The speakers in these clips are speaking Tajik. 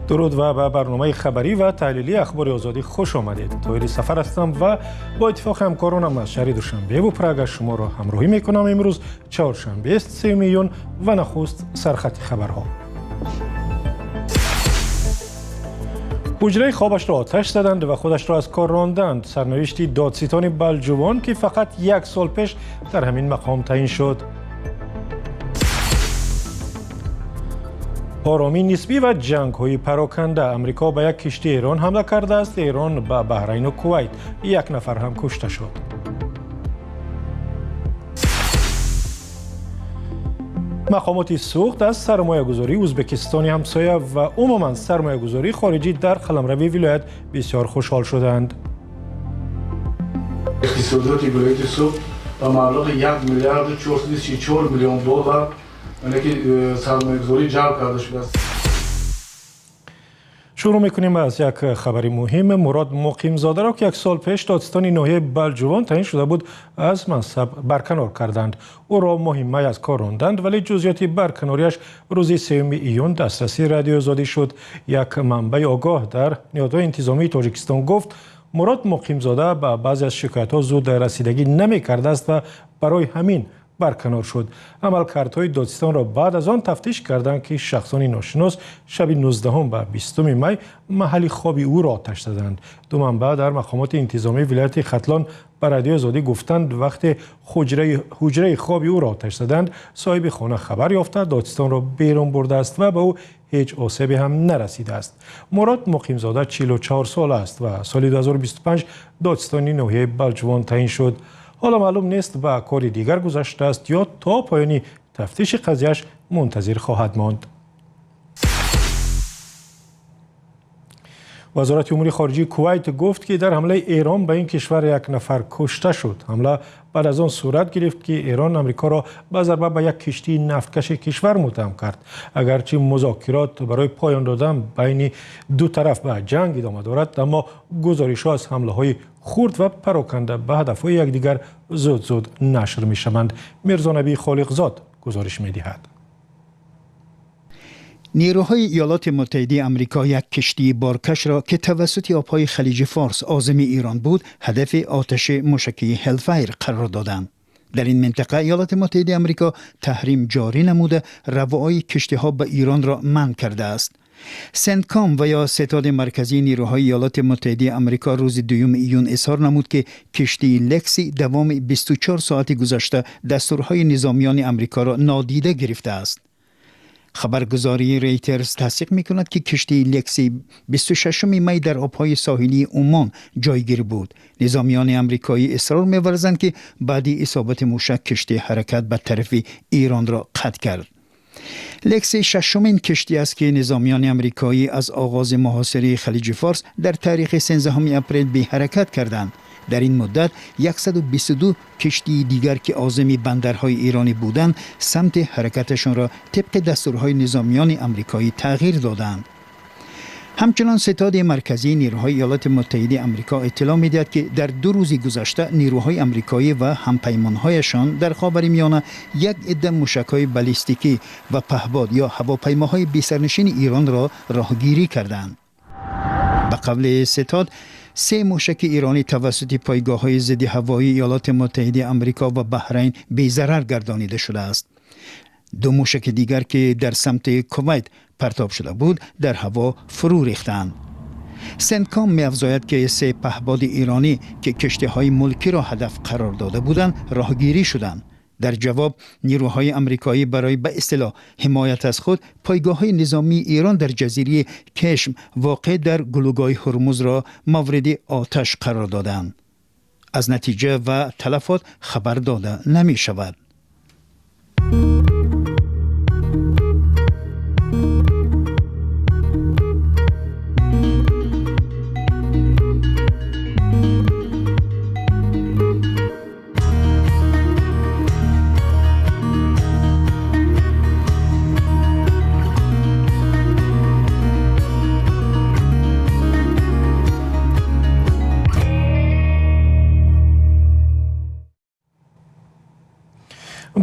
Дуруд ва ба барномаи хабарӣ ва таҳлилии Ахбори Озодӣ хуш омадед. Тоҳири Сафар ҳастам ва бо иттифоқи ҳамкоронам аз шаҳри Душанбе ва Прага шуморо ҳамроҳӣ мекунам. Имрӯз чоршанбест, 3 июн ва нахуст сархати хабарҳо. Ҳуҷраи хобашро оташ заданд ва худашро аз кор ронданд. Сарнавишти додситони Балҷувон, ки фақат як сол пеш дар ҳамин мақом таъин шуд. Оромии нисбӣ ва ҷангҳои пароканда. Амрико ба як киштии Эрон ҳамла кардааст. Эрон ба Баҳрайну Кувайт. Як нафар ҳам кушта шуд. Мақомоти Суғд аз сармоягузории Ӯзбекистони ҳамсоя ва умуман сармоягузории хориҷӣ дар қаламрави вилоят бисёр хушҳол шуданд. Иқтисодиёти вилояти Суғд ба маблағи 1 миллиарду 434 миллион доллар яъне ки сармоягузорӣ ҷалб карда шудааст. Шурӯъ мекунем аз як хабари муҳим. Мурод Муқимзодаро, ки як сол пеш додситони ноҳияи Балҷувон таъин шуда буд, аз мансаб барканор карданд. Ӯро моҳи май аз кор ронданд, вале ҷузъиёти барканориаш рӯзи 3 июн дастраси Радиои Озодӣ шуд. Як манбаи огоҳ дар ниҳодҳои интизомии Тоҷикистон гуфт, Мурод Муқимзода ба баъзе аз шикоятҳо зуд расидагӣ намекардааст ва барои ҳамин барканор шуд. Амалкардҳои додситонро баъд аз он тафтиш карданд, ки шахсони ношинос шаби 19 ба 20 май маҳалли хоби ӯро оташ заданд. Ду манбаъ дар мақомоти интизомии вилояти Хатлон ба Радиои Озодӣ гуфтанд, вақте ҳуҷраи хоби ӯро оташ заданд, соҳиби хона хабар ёфта додситонро берун бурдааст ва ба ӯ ҳеҷ осебе ҳам нарасидааст. Мурод Муқимзода 44 сола аст ва соли 2025 додситони ноҳияи Балҷувон таъин шуд. Ҳоло маълум нест, ба кори дигар гузаштааст ё то поёни тафтиши қазияш мунтазир хоҳад монд. Вазорати умури хориҷии Кувайт гуфт, ки дар ҳамлаи Эрон ба ин кишвар як нафар кушта шуд. Ҳамла баъд аз он сурат гирифт, ки Эрон Амрикоро ба зарба ба як киштии нафткаши кишвар муттаҳам кард. Агарчи музокирот барои поён додан байни ду тараф ба ҷанг идома дорад, аммо гузоришҳо аз ҳамлаҳои хурд ва пароканда ба ҳадафҳои якдигар зуд-зуд нашр мешаванд. Мирзонабӣ Холиқзод гузориш медиҳад. Нерӯҳои Иёлоти Муттаҳидаи Амрико як киштии боркашро, ки тавассути обҳои Халиҷи Форс озими Эрон буд, ҳадафи оташи мушакии Ҳелфайр қарор доданд. Дар ин минтақа Иёлоти Муттаҳидаи Амрико таҳрим ҷорӣ намуда, равои киштиҳо ба Эронро манъ кардааст. Сентком ва ё сетоди марказии нерӯҳои Иёлоти Муттаҳидаи Амрико рӯзи 2 июн изҳор намуд, ки киштии Лекси давоми 24 соати гузашта дастурҳои низомиёни Амрикоро нодида гирифтааст. Хабаргузории Рейтерс тасдиқ мекунад, ки киштии Лекси 26 май дар обҳои соҳилии Умон ҷойгир буд. Низомиёни амрикоӣ исрор меварзанд, ки баъди исобати мушак киштӣ ҳаракат ба тарафи Эронро қатъ кард. Лекси шашумин киштӣ аст, ки низомиёни амрикоӣ аз оғози муҳосираи Халиҷи Форс дар таърихи 13 апрел беҳаракат карданд. Дар ин муддат 122 киштии дигар, ки озими бандарҳои эронӣ буданд, самти ҳаракаташонро тибқи дастурҳои низомиёни амрикоӣ тағйир доданд. Ҳамчунон ситоди марказии нерӯҳои Иёлоти Муттаҳидаи Амрико иттилоъ медиҳад, ки дар 2 рӯзи гузашта нерӯҳои амрикоӣ ва ҳампаймонҳояшон дар Ховари Миёна як идда мушакҳои баллистикӣ ва паҳбод ё ҳавопаймоҳои бесарнишини Эронро роҳгирӣ карданд. Ба қавли ситод, се мушаки эронӣ тавассути пойгоҳҳои зидди ҳавоии Иёлоти Муттаҳидаи Амрико ва Баҳрайн безарар гардонида шудааст. Ду мушаки дигар, ки дар самти Кувайт партоб шуда буд, дар ҳаво фурӯ рехтаанд. Сентком меафзояд, ки се паҳбоди эронӣ, ки киштиҳои мулкиро ҳадаф қарор дода буданд, роҳгирӣ шуданд. Дар ҷавоб нерӯҳои амрикоӣ барои ба истилоҳ ҳимоят аз худ пойгоҳҳои низомии Эрон дар ҷазираи Кешм воқеъ дар гулӯгоҳи Ҳурмузро мавриди оташ қарор доданд. Аз натиҷа ва талафот хабар дода намешавад.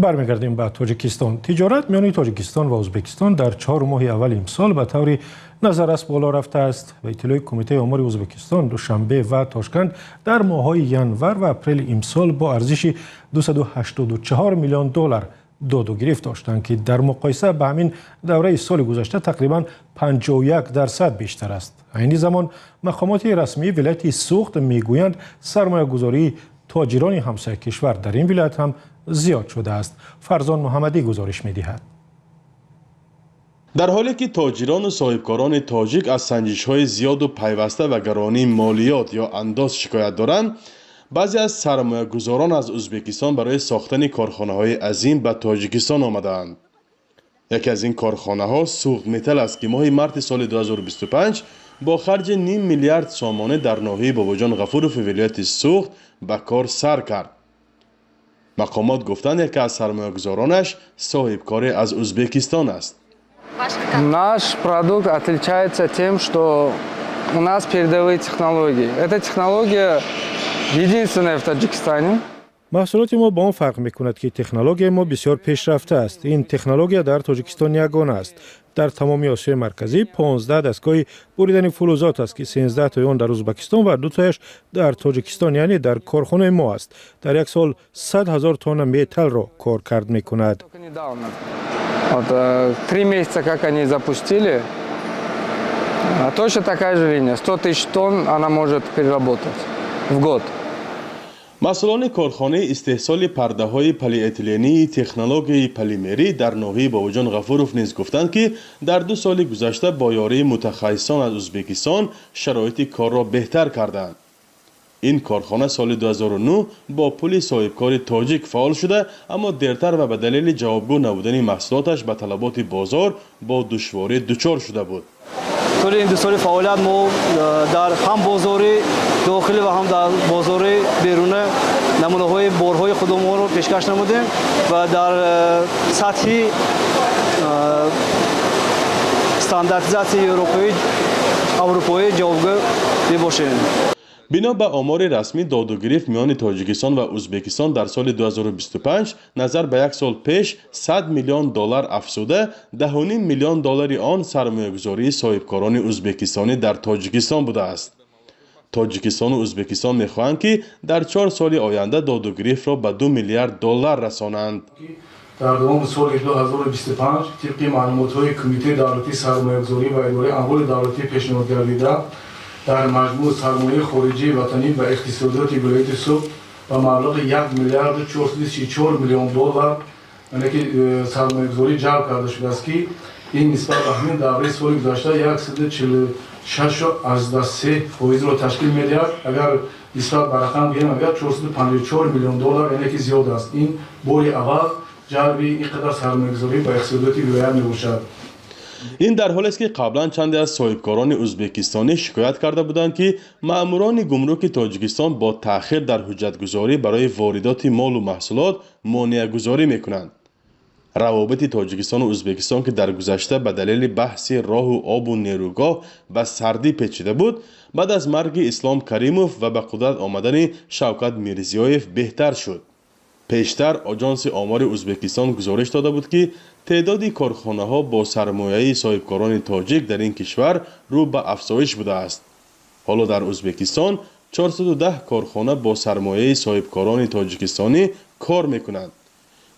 Бармегардем ба Тоҷикистон. Тиҷорат миёни Тоҷикистон ва Ӯзбекистон дар 4 моҳи аввали имсол ба таври назаррас боло рафтааст. Ба иттилои Кумитаи омори Ӯзбекистон, Душанбе ва Тошканд дар моҳҳои январ ва апрели имсол бо арзиши 284 миллион доллар доду гирифт доштанд, ки дар муқоиса ба ҳамин давраи соли гузашта тақрибан 51% бештар аст. Айни замон мақомоти расмии вилояти Суғд мегӯянд, сармоягузории тоҷирони ҳамсоя кишвар дар ин вилоят ҳам зиёд шудааст. Фарзон Муҳаммадӣ гузориш медиҳад. Дар ҳоле ки тоҷирону соҳибкорони тоҷик аз санҷишҳои зиёду пайваста ва гаронии молиёт ё андоз шикоят доранд, баъзе аз сармоягузорон аз Ӯзбекистон барои сохтани корхонаҳои азим ба Тоҷикистон омадаанд. Яке аз ин корхонаҳо Суғд Метал аст, ки моҳи марти соли 2025 бо харҷи ним миллиард сомонӣ дар ноҳияи Бобоҷон Ғафурови вилояти Суғд ба кор сар кард. Мақомот гуфтанд, яке аз сармоягузоронаш соҳибкоре аз Ӯзбекистон аст. Наш продукт отличается тем, что у нас передовые технологии. Эта технология единственная в Таджикистане. Маҳсулоти мо бо он фарқ мекунад, ки технологияи мо бисёр пешрафта аст. Ин технология дар Тоҷикистон ягона аст. Дар тамоми Осиёи Марказӣ 15 дастгоҳи буридани фулузот аст, ки 13 тои он дар Ӯзбекистон ва дутояш дар Тоҷикистон, яъне дар корхонаи мо аст. Дар як сол 100 ҳазор тонна металлро коркард мекунад. Вот, 3 месяца, как они запустили, точно такая же линия. 100 тысяч тонн она может переработать в год. Масъулони корхонаи истеҳсоли пардаҳои полиэтилении технологияи полимерӣ дар ноҳияи Бобоҷон Ғафуров низ гуфтанд, ки дар 2 соли гузашта бо ёрии мутахассисон аз Ӯзбекистон шароити корро беҳтар карданд. Ин корхона соли 2009 бо пули соҳибкори тоҷик фаъол шуда, аммо дертар ва ба далели ҷавобгӯ набудани маҳсулоташ ба талаботи бозор бо душворӣ дучор шуда буд. Тӯли ин 2 соли фаъолият мо дар ҳам бозори дохилӣ ва ҳам дар бозори беруна намунаҳои борҳои худамонро пешкаш намудем ва дар сатҳи стандартизатсияи аврупоӣ ҷавобгӯ мебошем. Бино ба омори расмӣ, додугирифт миёни Тоҷикистон ва Ӯзбекистон дар соли 2025 назар ба як сол пеш 100 миллион доллар афзуда, 10,5 миллион доллари он сармоягузории соҳибкорони ӯзбекистонӣ дар Тоҷикистон будааст. Тоҷикистону Ӯзбекистон мехоҳанд, ки дар 4 соли оянда додугирифтро ба 2 миллиард доллар расонанд. Дар давоми соли 2025 тибқи маълумотҳои Кумитаи давлатии сармоягузорӣ ва идораи амволи давлатӣ пешниҳод гардида, дар маҷмӯъ сармояи хориҷии ватанӣ ба иқтисодиёти вилояти Суғд ба маблағи 1 миллиарду 434 миллион доллар, яъне ки сармоягузорӣ ҷалб карда шудааст, ки ин нисбат ба ҳамин давраи соли гузашта 146,3 фоизро ташкил медиҳад. Агар нисбат ба рақам гирем, агар 454 миллион доллар, яъне ки зиёд аст. Ин бори аввал ҷалби ин қадар сармоягузорӣ ба иқтисодиёти вилоят мебошад. Ин дар ҳолест, ки қаблан чанде аз соҳибкорони ӯзбекистонӣ шикоят карда буданд, ки маъмурони гумруки Тоҷикистон бо таъхир дар ҳуҷҷатгузорӣ барои воридоти молу маҳсулот монеагузорӣ мекунанд. Равобити Тоҷикистону Ӯзбекистон, ки дар гузашта ба далели баҳси роҳу обу нерӯгоҳ ба сардӣ печида буд, баъд аз марги Ислом Каримов ва ба қудрат омадани Шавкат Мирзиёев беҳтар шуд. Пештар Оҷонси омори Ӯзбекистон гузориш дода буд, ки теъдоди корхонаҳо бо сармояи соҳибкорони тоҷик дар ин кишвар рӯ ба афзоиш будааст. Ҳоло дар Ӯзбекистон 410 корхона бо сармояи соҳибкорони тоҷикистонӣ кор мекунанд.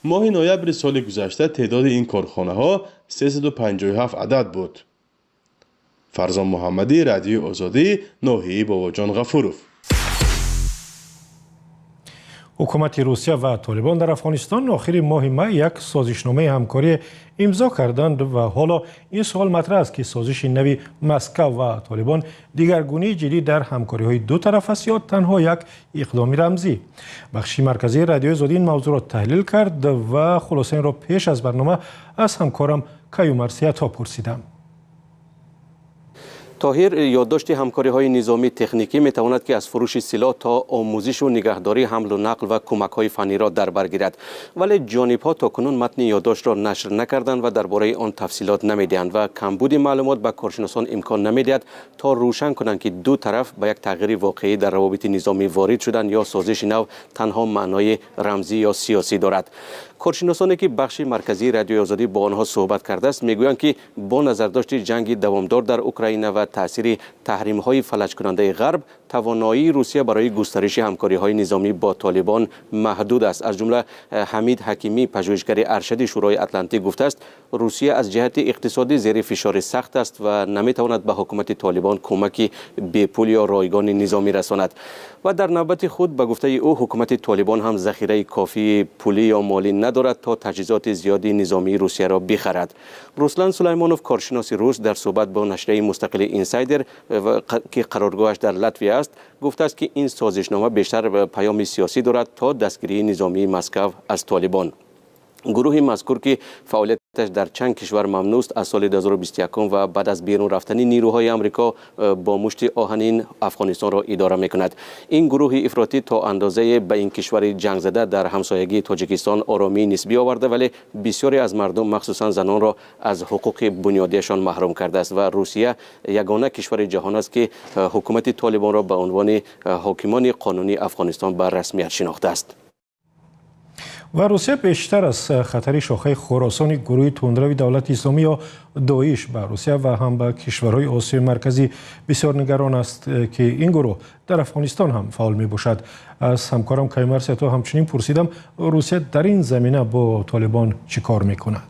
Моҳи ноябри соли гузашта теъдоди ин корхонаҳо 357 адад буд. Фарзон Муҳаммадӣ, Радиои Озодӣ, ноҳияи Бобоҷон Ғафуров. Ҳукумати Русия ва Толибон дар Афғонистон охири моҳи май як созишномаи ҳамкорӣ имзо карданд ва ҳоло ин суол матраҳ аст, ки созиши нави Москав ва Толибон дигаргунии ҷиддӣ дар ҳамкориҳои ду тараф аст ё танҳо як иқдоми рамзӣ. Бахши марказии Радиои Озодӣ ин мавзӯъро таҳлил кард ва хулоса инро пеш аз барнома аз ҳамкорам Каюмар Сиято пурсидам. Тоҳир, ёддошти ҳамкориҳои низомӣ техникӣ метавонад, ки аз фурӯши силоҳ то омӯзишу нигаҳдорӣ, ҳамлу нақл ва кӯмакҳои фанниро дар бар гирад. Вале ҷонибҳо то кунун матни ёддоштро нашр накарданд ва дар бораи он тафсилот намедиҳанд ва камбуди маълумот ба коршиносон имкон намедиҳад, то рӯшан кунанд, ки ду тараф ба як тағйири воқеӣ дар равобити низомӣ ворид шуданд ё созиши нав танҳо маънои рамзӣ ё сиёсӣ дорад. Коршиносоне, ки бахши марказии Радиои Озодӣ бо онҳо суҳбат кардааст, мегӯянд, ки бо назардошти ҷанги давомдор дар Украина ва таъсири таҳримҳои фалаҷкунандаи Ғарб, тавоноии Русия барои густариши ҳамкориҳои низомӣ бо Толибон маҳдуд аст. Аз ҷумла Ҳамид Ҳакимӣ, пажӯҳишгари аршади Шӯрои Атлантик, гуфтааст, Русия аз ҷиҳати иқтисодӣ зери фишори сахт аст ва наметавонад ба ҳукумати Толибон кӯмаки бепул ё ройгони низомӣ расонад. Ва дар навбати худ, ба гуфтаи ӯ, ҳукумати Толибон ҳам захираи кофии пулӣ ё молӣ надорад, то таҷҳизоти зиёди низомии Русияро бихарад. Руслан Сулаймонов, коршиноси рус, дар суҳбат бо нашрияи мустақили Инсайдер, ки қароргоҳаш дар Латвия аст, гуфтааст, ки ин созишнома бештар паёми сиёсӣ дорад то дастгирии низомии Москав аз Толибон. Гурӯҳи мазкур, ки фаъолияташ дар чанд кишвар мамнӯъст, аз соли 2021 ва баъд аз берун рафтани нирӯҳои Амрико бо мушти оҳанин Афғонистонро идора мекунад. Ин гурӯҳи ифротӣ то андозае ба ин кишвари ҷангзада дар ҳамсоягии Тоҷикистон оромии нисбӣ оварда, вале бисёре аз мардум, махсусан занонро, аз ҳуқуқи бунёдиашон маҳрум кардааст. Ва Русия ягона кишвари ҷаҳон аст, ки ҳукумати Толибонро ба унвони ҳокимони қонунии Афғонистон ба расмият шинохтааст. Ва Русия бештар аз хатари шохаи Хуросони гурӯҳи тундрави Давлати Исломӣ ё Доиш ба Русия ва ҳам ба кишварҳои Осиёи Марказӣ бисёр нигарон аст, ки ин гурӯҳ дар Афғонистон ҳам фаъол мебошад. Аз ҳамкорам Каймар Сето ҳамчунин пурсидам, Русия дар ин замина бо Толибон чӣ кор мекунад?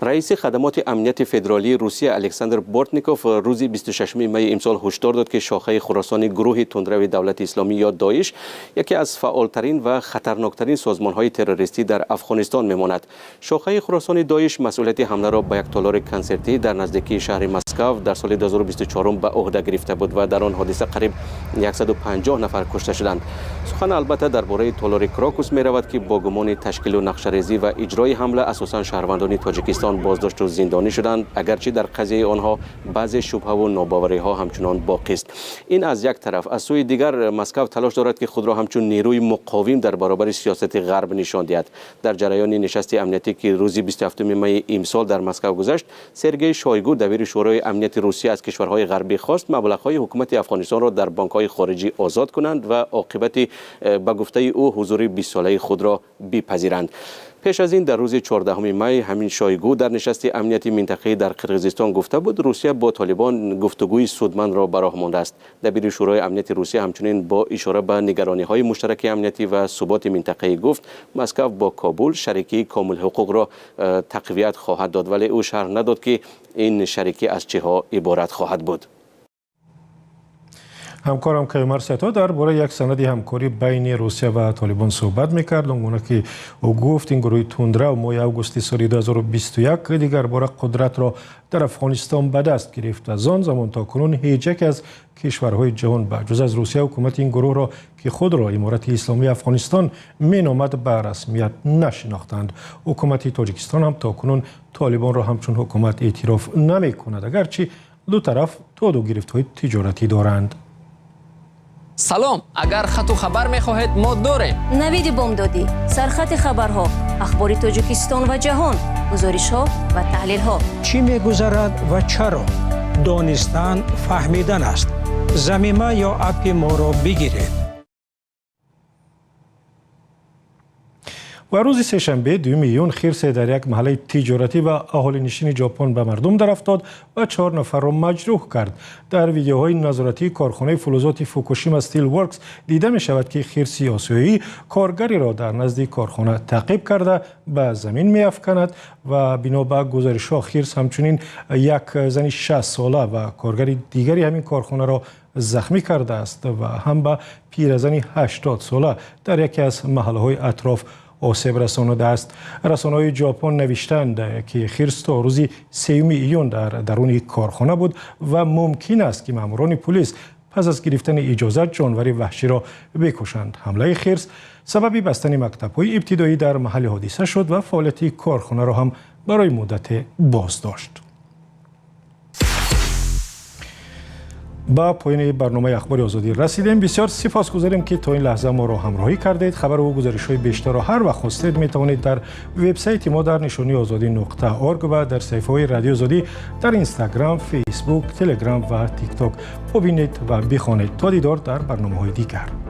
Раиси хадамоти амнияти федералии Русия Александр Бортников рӯзи 26 майи имсол ҳушдор дод, ки шохаи Хуросони гурӯҳи тундрави Давлати Исломӣ ё Доиш яке аз фаъолтарин ва хатарноктарин созмонҳои террористӣ дар Афғонистон мемонад. Шохаи Хуросони Доиш масъулияти ҳамларо ба як толори консертӣ дар наздикии шаҳри Москав дар соли 2024 ба ӯҳда гирифта буд ва дар он ҳодиса қариб 150 нафар кушта шуданд. Сухан, албатта, дар бораи толори Крокус меравад, ки бо гумони ташкилу нақшарезӣ ва иҷрои ҳамла асосан шаҳрвандони Тоҷикистон боздошту зиндонӣ шуданд, агарчи дар қазияи онҳо баъзе шубҳаву нобовариҳо ҳамчунон боқист. Ин аз як тараф. Аз сӯи дигар, Москав талош дорад, ки худро ҳамчун нерӯи муқовим дар баробари сиёсати Ғарб нишон диҳад. Дар ҷараёни нишасти амниятӣ, ки рӯзи 27 майи имсол дар Москав гузашт, Сергей Шойгу, дабири Шӯрои амнияти Русия, аз кишварҳои ғарбӣ хост, маблағҳои ҳукумати Афғонистонро дар бонкҳои хориҷӣ озод кунанд ва оқибати, ба гуфтаи ӯ, ҳузури бистсолаи худро бипазиранд. Пеш аз ин, дар рӯзи 14 май, ҳамин Шойгу дар нишасти амнияти минтақаӣ дар Қирғизистон гуфта буд, Русия бо Толибон гуфтугӯи судмандро ба роҳ мондааст. Дабири Шӯрои амнияти Русия ҳамчунин бо ишора ба нигарониҳои муштараки амниятӣ ва суботи минтақаӣ гуфт, Москав бо Кобул шарикии комилҳуқуқро тақвият хоҳад дод, вале ӯ шарҳ надод, ки ин шарикӣ аз чиҳо иборат хоҳад буд. Ҳамкорам Каюмар Сето дар бораи як санади ҳамкорӣ байни Русия ва Толибон суҳбат мекард. Он гуна ки ӯ гуфт, ин гурӯҳи тундрав моҳи августи соли 2021 дигар бора қудратро дар Афғонистон ба даст гирифт. Аз он замон то кунун ҳеҷ яке аз кишварҳои ҷаҳон ба ҷуз аз Русия ҳукумати ин гурӯҳро, ки худро Иморати Исломии Афғонистон меномад, ба расмият нашинохтанд. Ҳукумати Тоҷикистон ҳам то кунун Толибонро ҳамчун ҳукумат эътироф намекунад, агарчи ду тараф доду гирифтҳои тиҷоратӣ доранд. Салом, агар хату хабар мехоҳед, мо дорем. Навиди бомдодӣ, сархати хабарҳо, ахбори Тоҷикистон ва ҷаҳон, гузоришҳо ва таҳлилҳо. Чӣ мегузарад ва чаро? Донистан фаҳмидан аст. Замима ё аппи моро бигиред. Ва рӯзи сешанбе, 2 июн, хирсе дар як маҳаллаи тиҷоратӣ ва аҳолинишини Ҷопон ба мардум дарафтод ва чор нафарро маҷрӯҳ кард. Дар видеоҳои назоратии корхонаи фулузоти Фукушима Стил Воркс дида мешавад, ки хирси осиёӣ коргареро дар назди корхона таъқиб карда, ба замин меафканад. Ва бино ба гузоришҳо, хирс ҳамчунин як зани 60 сола ва коргари дигари ҳамин корхонаро захмӣ кардааст ва ҳам ба пиразани 80 сола дар яке аз маҳаллаҳои атроф осеб расонидааст. Расонаҳои Ҷопон навиштанд, ки хирс то рӯзи 3 июн дар даруни корхона буд ва мумкин аст, ки маъмурони пулис пас аз гирифтани иҷозат ҷонвари ваҳширо бикушанд. Ҳамлаи хирс сабаби бастани мактабҳои ибтидоӣ дар маҳалли ҳодиса шуд ва фаъолияти корхонаро ҳам барои муддате боздошт. Ба поёни барномаи Ахбори Озодӣ расидем. Бисёр сипосгузорем, ки то ин лаҳза моро ҳамроҳӣ кардед. Хабару гузоришҳои бештарро ҳар вақт хостед, метавонед дар вебсайти мо дар нишонии озодӣ.org ва дар саҳифаҳои Радиои Озодӣ дар Инстаграм, Фейсбук, Телеграм ва Тикток бубинед ва бихонед. То дидор дар барномаҳои дигар.